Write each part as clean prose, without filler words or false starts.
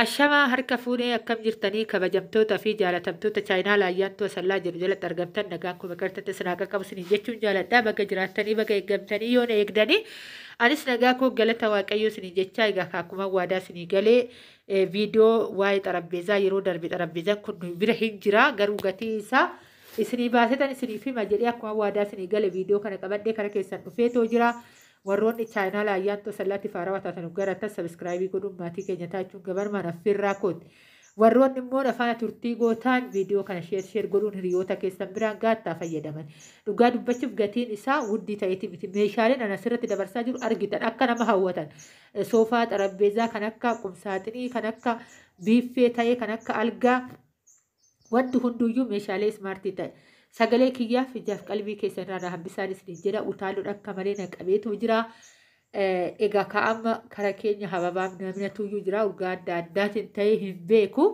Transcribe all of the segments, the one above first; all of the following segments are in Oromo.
Ashamaa, harka fuunee, akkam jirtanii? Kabajamtoota fi jaalatamtoota chaayinaa Ayyaantuu Asallaa jedhu jalatti argamtan, nagaan koo bakka isin haa qaqqabu isiniin jechuun jaaladha. Baga jiraattanii, baga eeggamtanii, yoona eegdanii anis nagaa koo, galata Waaqayyoo isiniin jechaa. Egaa akkuma waadaa isinii galee, viidiyoo waa'ee xarabbeezaa yeroo darbe, xarabbeezaan kun nu bira hin jira, garuu gatii isaa isinii baasetan isiniif hima jedhee akkuma waadaa isinii gale, viidiyoo kana qabadhee kara keessan dhufeetoo jira. Warroonni chaayinaala Ayyaantuu Asallaatti faarawaa taatan gara subscribe godhuun maatii keenya taachuun gabanumaan affeerraa kooti. Warroonni immoo afaan turtii gootaan, viidiyoo kana share share godhuun hiriyoota keessan biraan gaattaa fayyadaman. Dhugaa dubbachuuf gatiin isaa wuddii ta'eeti miti. Meeshaaleen ana asirratti dabarsaa jiru argitan akka nama hawwatan. Soofaa, xarabbeezaa, kan akka qumsaaxinii, kan akka biiffee ta'e, kan akka algaa, wanti hunduyyuu meeshaalee smart ta'e. Sagalee kiyyaaf ijaaf qalbii keessan irraa hambisaan isiniin jedha. Utaaluun akka malee na qabeetu jira. Egaa ka'amma kara keenya hababaaf naminatuyyuu jira. Urgaa adda addaatiin ta'ee hin beeku.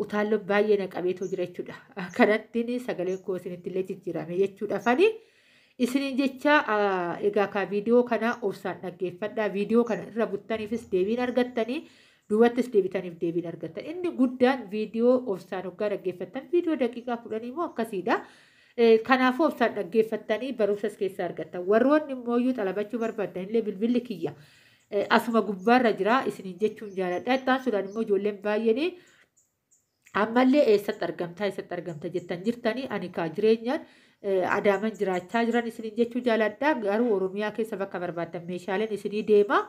Utaalloon baay'ee na qabeetu jira jechuudha. Kanattiin sagaleen koo isinitti illee jijjiirame jechuudha. Fani isiniin jecha, egaa ka viidiyoo kana obsaan dhaggeeffadhaa. Viidiyoo kana irra buttaniifis deebiin argattanii, duubattis deebitaniif deebiin argattan. Inni guddaan viidiyoo obsaan hoggaa dhaggeeffattan, viidiyoo daqiiqaa 10 immoo akkasiidha. Kanaafuu obsaan dhaggeeffattanii barumsas keessaa argattan. Warroonni immoo xalabachuu barbaadan illee bilbilli kiyya asuma gubbaarra jira isiniin jechuun jaaladha. Ittaan sudhaan immoo ijoolleen baay'een ammallee eessatti argamtaa, eessatti argamta jettan jirtanii, ani kaa jireenyaan Adaaman jiraachaa jiran isiniin jechuu jaaladha. Garuu Oromiyaa keessa bakka barbaadan meeshaaleen isinii deema.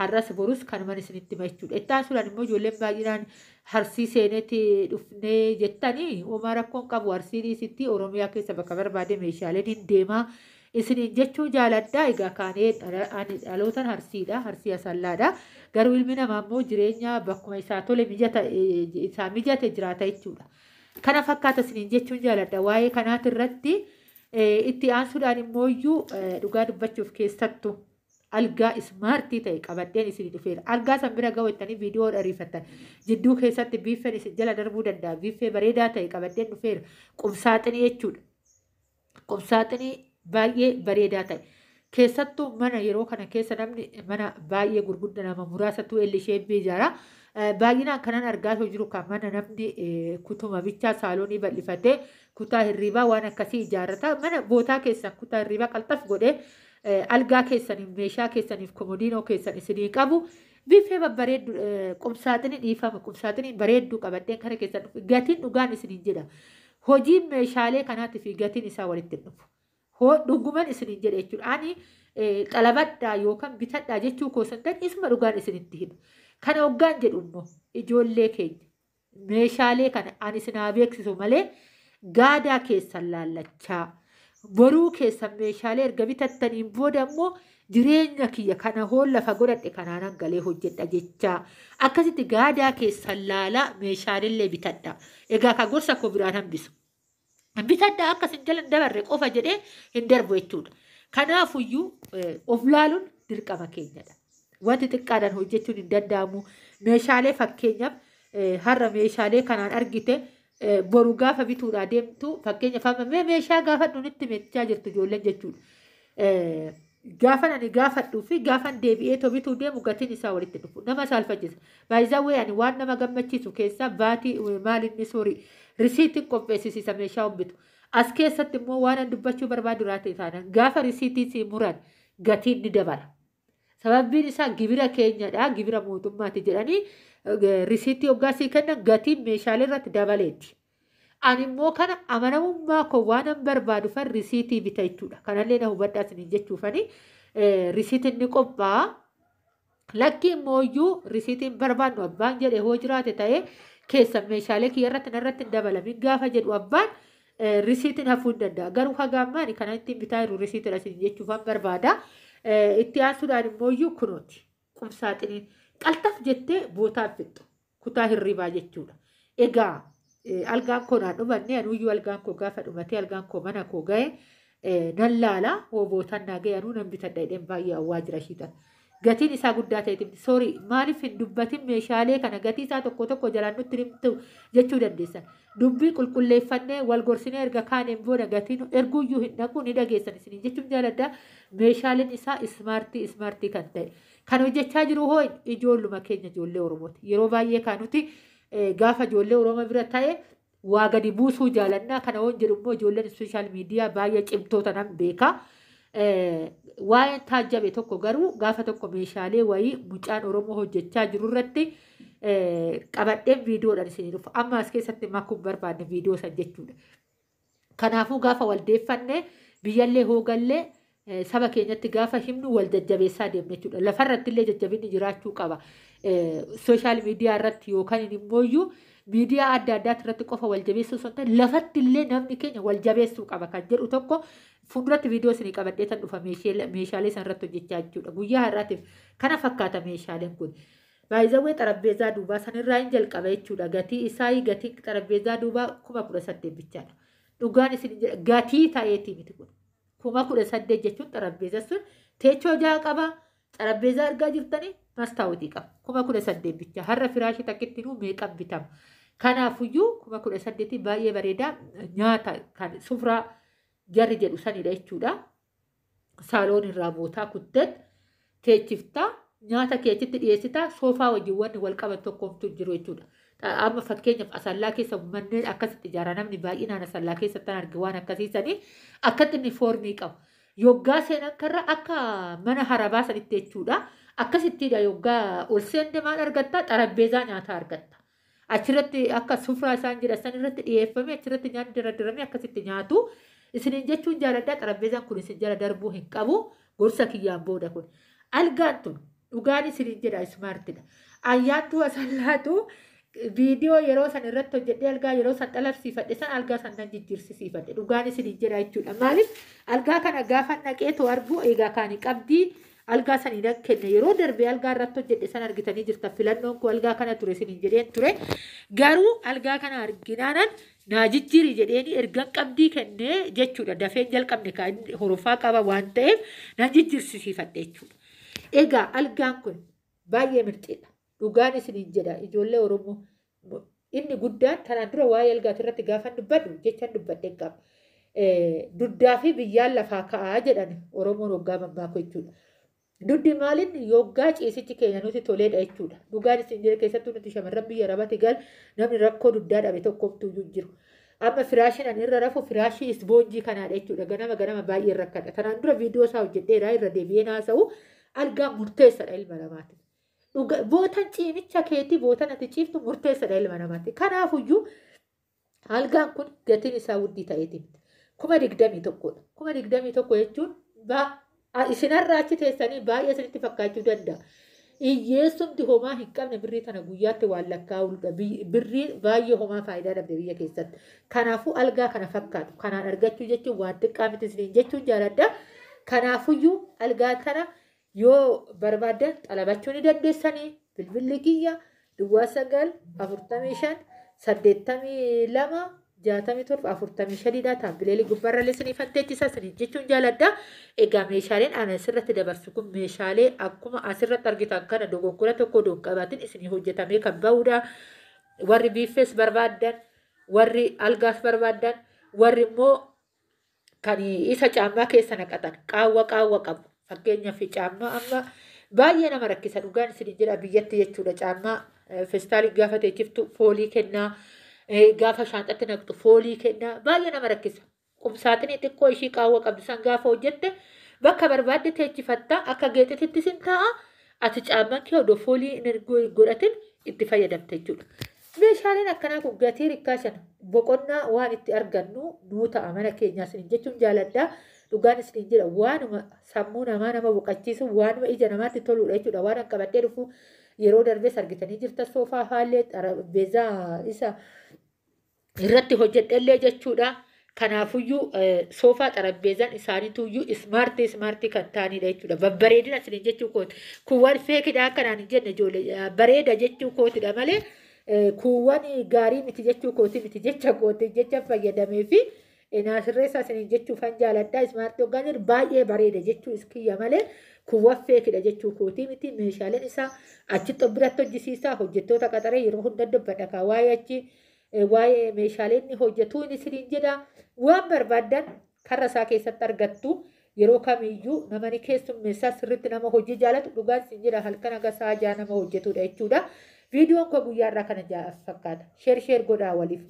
Har'as borus kanuman isinitti hima jechuudha. Ittaan sudhaan immoo ijoolleen baay'inaan Arsii seenetti dhufnee jettanii, homaa rakkoon qabu. Arsii dhiisitti Oromiyaa keessa bakka barbaade meeshaaleen hin deemaa isiniin jechuu jaaladha. Egaa kaanee ani dhalootan Arsiidha. Arsii Asallaadha. Garuu ilmi namaa immoo jireenya bakkuma isaa tole mijata isaa mijate jiraata jechuudha. Kana fakkaata isiniin jechuun jaaladha. Waa'ee kanaati irratti itti aansuudhaan immoo iyyuu, dhugaa dubbachuuf keessattuu algaa smart ta'e qabadheen isin dhufeera. Algaa san bira ga'u jettanii viidiyoo dhariifattan. Jidduu keessatti biiffeen isin jala darbuu danda'a. Biiffee bareedaa ta'e qabadheen dhufeera. Qumsaaxinii jechuudha. Qumsaaxinii baay'ee bareedaa ta'e. Keessattuu mana yeroo kana keessa namni mana baay'ee gurguddaa nama muraasatu L shape ijaara. Baay'inaan kanan argaa jiru kan mana namni kutuma bichaa saaloonii bal'ifatee kutaa hirribaa waan akkasii ijaarrata. Mana bootaa keessan kutaa hirribaa qalxaf godhee algaa keessaniif, meeshaa keessaniif, komodiinoo keessan isinii qabu. Biffee babbareeddu, qumsaaxinii, dhiifama, qumsaaxinii bareedduu qabadheen kana keessan dhufe. Gatiin, dhugaan isiniin jedha. Hojiin meeshaalee kanaatii fi gatiin isaa walitti hin dhufu. Dhuguman isiniin jedha jechuudha. Ani xalabadhaa yookaan bitadhaa jechuu koo san ta'e, isuma dhugaan isinitti hima. Kana hoggaan jedhu immoo, ijoollee keenya, meeshaalee kana ani isin haa beeksisu malee, gaadaa keessan laallachaa, boruu keessan meeshaalee erga bitattaniin booda immoo jireenya kiyya kana hoon lafa godhadhe kanaanan galee hojjedha jechaa, akkasitti gaadaa keessan laalaa meeshaalee bitadha. Egaa ka gorsa koo biraan hambisu. Bitadhaa akka isin jala hin dabarre qofa jedhee hin darbu jechuudha. Kanaafuyyuu of laaluun dirqama keenyadha. Wanti xiqqaadhaan hojjechuun hin danda'amu. Meeshaalee, fakkeenyaaf, har'a meeshaalee kanaan argite, boru gaafa bituudhaa deemtu, fakkeenyaaf amma mee meeshaa gaafadhu nutti mechaa jirtu ijoolleen jechuudha. Gaafan ani gaafadhuu fi gaafan deebi'ee too bituu deemu gatiin isaa walitti dhufu. Nama saalfachisa. Baay'izawwee ani waan nama gammachiisu keessaa baatii maal inni soorii risiitiin qopheessisiisa meeshaa bitu. As keessatti immoo waan an dubbachuu barbaadu raate taanaan, gaafa risiitii sii muran gatiin ni dabala. Sababbiin isaa gibira keenyadha, gibira mootummaati jedhanii risiitii hoggaa sii kennan gatiin meeshaalee irratti dabaleeti. Ani immoo kana amanamummaa koo waan an barbaadu fan risiitii bita jechuudha. Kanallee na hubadhaa isiniin jechuufani risiitiin ni qophaa'a. Lakki immoo iyyuu risiitiin barbaannu abbaan jedhe hoo jiraate ta'ee, keessan meeshaalee kiyya irratti narratti hin dabalamin gaafa jedhu abbaan, risiitiin hafuu hin danda'a. Garuu haga ammaan kana ittiin bitaa jiru risiitiidha isin jechuufan barbaada. Itti aansuudhaan immoo iyyuu kunooti. Qumsaaxiniin qalxaf jettee bootaan fixxu. Kutaa hirribaa jechuudha. Egaa algaan koo naan dhumanne, anuyyuu algaan koo gaafa dhumatee algaan koo mana koo ga'e nan laala, hoo bootaan naa ga'e anuu nan bitadha jedheen baay'ee hawwaa jira ishiidhaan. Gatiin isaa guddaa ta'eeti. Sorry, maaliif hin dubbatin meeshaalee kana gatii isaa tokko tokko jalaan nutti himtu jechuu dandeessan. Dubbii qulqulleeffannee wal gorsinee erga kaaneen booda gatiin erguuyyuu hin dhaqu, ni dhageessan isiniin jechuun jaaladha. Meeshaaleen isaa ismaartii ismaartii kan ta'e. Kan hojjechaa jiru hoo ijoolluma keenya, ijoollee Oromooti. Yeroo baay'ee kan nuti gaafa ijoollee Oromoo bira ta'e waa gadi buusuu jaalannaa. Kana hoon jedhu immoo ijoolleen social media baay'ee cimtoota nan beeka. Waa'een taajjabe tokko garuu gaafa tokko meeshaalee wayii mucaan Oromoo hojjechaa jiru irratti qabadheen viidiyoodhaan isinii dhufa. Amma as keessatti makuun barbaanne viidiyoo san jechuudha. Kanaafuu gaafa waldeeffanne biyyallee hoogallee saba keenyatti gaafa himnu wal jajjabeessaa deemna jechuudha. Lafarratti illee jajjabinni jiraachuu qaba. Social media irratti yookaan immoo miidiyaa adda addaati irratti qofa wal jabeessuu osoo hin ta'in, lafatti illee namni keenya wal jabeessuu qaba kan jedhu tokko fuulduratti viidiyoo isinii qabadhee tan dhufa, meeshaalee san irratti hojjechaa jechuudha. Guyyaa har'aatiif kana fakkaata meeshaaleen kun. Baay'izawwee xarabbeezaa duubaa sanirraa hin jalqaba jechuudha. Gatii isaa, gatii xarabbeezaa duubaa 18,000 bichaadha. Dhugaan isin gatii ta'eetii miti kun. 18,000 jechuun xarabbeeza sun teechoo jaha qaba. Xarabbeezaa argaa jirtanii mastaawotii qaba. 18,000 bicha. Har'a firaashii takkitti nuu meeqan bitama? Kanaafuyyuu 18,000 baay'ee bareedaa, nyaata kan sufraa jarri jedhu sanidha jechuudha. Saaloon irraa bootaa kutteet teechiftaa, nyaata keechitti dhiyeessitaa, soofaa wajjin wanni wal qaban tokkomtu jiru jechuudha. Amma fakkeenyaaf Asallaa keessa manneen akkasitti ijaara, namni baay'inaan Asallaa keessatti arge waan akkasiisanii akkatti inni foormii qabu. Yoggaa seenan karra akka mana harabaa sanitti jechuudha. Akkasittiidha, yoggaa ol seenne maal argatta? Xarabbeezaa nyaataa argatta. Achirratti akka sufraa isaan jedhan san irratti dhiyeeffame, achirratti nyaanni daradaramee akkasitti nyaatu. Isiniin jechuun jaaladhaa, xarabbeezaan kun isin jala darbuu hin qabu. Gorsa kiyyaan booda kun. Algaan tun dhugaan isiniin jedha ismaartidha. Ayyaantuu Asallaatu viidiyoo yeroo san irratti hojjedhee algaa yeroo san xalabsiifadhe san, algaa san nan jijjiirsisiifadhe, dhugaan isiniin jedha jechuudha. Maaliif, algaa kana gaafa naqeetu argu egaa kaani qabdii algaa sanii nan kenne. Yeroo darbe algaa irratti hojjedhe san argitanii jirta, filannoon koo algaa kana ture isiniin jedheen ture. Garuu algaa kana arginaanan naa jijjiiri jedheeni ergan qabdii kennee jechuudha. Dafeen jalqabne kan horofaa qaba waan ta'eef nan jijjiirsisiifadhe jechuudha. Egaa algaan kun baay'ee mirxiidha. Dhugaan isiniin jedha, ijoollee Oromoo, inni guddaan kanaan dura waa'ee algaati irratti gaafa dubbadhu jechaan dubbadheen qaba. Duddaa fi biyyaan lafaa ka'aa jedhan Oromoon waggaa mammaaku jechuudha. Duddi maaliin yoggaa ciisichi keenya nuti toleedha jechuudha. Dhugaan isin jira, keessattuu nuti shamarran biyya Arabatti gal namni rakkoo duddaa dhabe tokkomtuu iyyuu jiru. Amma firaashiin ani irra rafu firaashii isboonjii kanaadha jechuudha. Ganama ganama baay'ee rakkadha. Kanaan dura viidiyoo isaa hojjedheera, irra deebi'ee haasa'u, algaan murteessadha ilma namaati. Bootan ciimicha keetii, bootan ati ciiftu murteessadha ilma namaati. Kanaafuyyuu algaan kun gatiin isaa wuddii ta'eeti miti. 21,000dha. 21,000 jechuun isinarraa achi teessanii baay'ee isinitti fakkaachuu danda'a. Hiyyeessumti homaa hin qabne birrii tana guyyaatti waan lakkaa'udha. Birrii baay'ee homaa faayidaa dhabde biyya keessatti. Kanaafuu algaa kana fakkaatu kanaan argachuu jechuun waan xiqqaa miti isiniin jechuun jaaladha. Kanaafuyyuu algaa kana yoo barbaaddan xalabachuu ni dandeessanii. Bilbilli kiyya 09 45 82 67 45dha. Taabbileelii gubbaarra isinii fanteechisa isiniin jechuun jaaladha. Egaa meeshaaleen ani asirratti dabarsu kun meeshaalee akkuma asirratti argitan kana dogoggora tokko odoo hin qabaatin isinii hojjetamee kan bahudha. Warri biiffees barbaaddan, warri algaas barbaaddan, warri immoo kan isa caammaa keessa naqatan qaawwa qaawwa qabu. Fakkeenyaaf caammaa amma baay'ee nama rakkisa, dhugaan isin jedha, biyyatti jechuudha. Caammaa feestaalii gaafa teechiftu foolii kennaa, gaafa shaanxatti naqxu foolii kennaa, baay'ee nama rakkisa. Qumsaaxinii xiqqoo ishii qaawwa qabdu san gaafa hojjette bakka barbaadde teechifatta, akka geexititti sin taa'a, ati caammaan kee odoo foolii hin godhatin itti fayyadamte jechuudha. Meeshaaleen akkanaa kun gatii rikkaashan boqonnaa waan itti argannu nuu ta'a mana keenyaa isin jechuun jaaladha. Dhugaan isin jedha, waanuma sammuu namaa nama boqochiisu, waanuma ija namaatti toludha jechuudha. Waan qabadhee dhufu yeroo darbes argitanii jirta, soofaa haallee xarapheezaa isa irratti hojjedhellee jechuudha. Kanaafuyyuu soofaa xarapheezaan isaaniituyyuu ismaartii ismaartii kan ta'anidha jechuudha. Babbareedina isiniin jechuu kooti. Kuuwwan feekidha akkanaan hin jenne, ijoollee, bareeda jechuu kootidha malee kuuwwan gaarii miti jechuu kooti miti, jecha kooti jecha fayyadamee fi Naasirreessaa isiniin jechuufan jaaladha. Ismaartii hoggaan jedhu baay'ee bareeda jechuu iskiyya malee kuwwan feekidha jechuu kootii miti. Meeshaaleen isaa achitti of biratti hojjisiisaa, hojjettoota qaxaree yeroo hunda dubbadha kaa waa'ee achi waa'ee meeshaalee inni hojjetuu inni isiniin jedha. Waan barbaaddan karra isaa keessatti argattu. Yeroo kamiyyuu nama ni keessummeessaa, sirriitti nama hojii jaalatu, dhugaan isin jedha, halkan haga sa'a 6 nama hojjetudha jechuudha. Viidiyoon koo guyyaa irraa kana fakkaata. Share share godhaa waliif.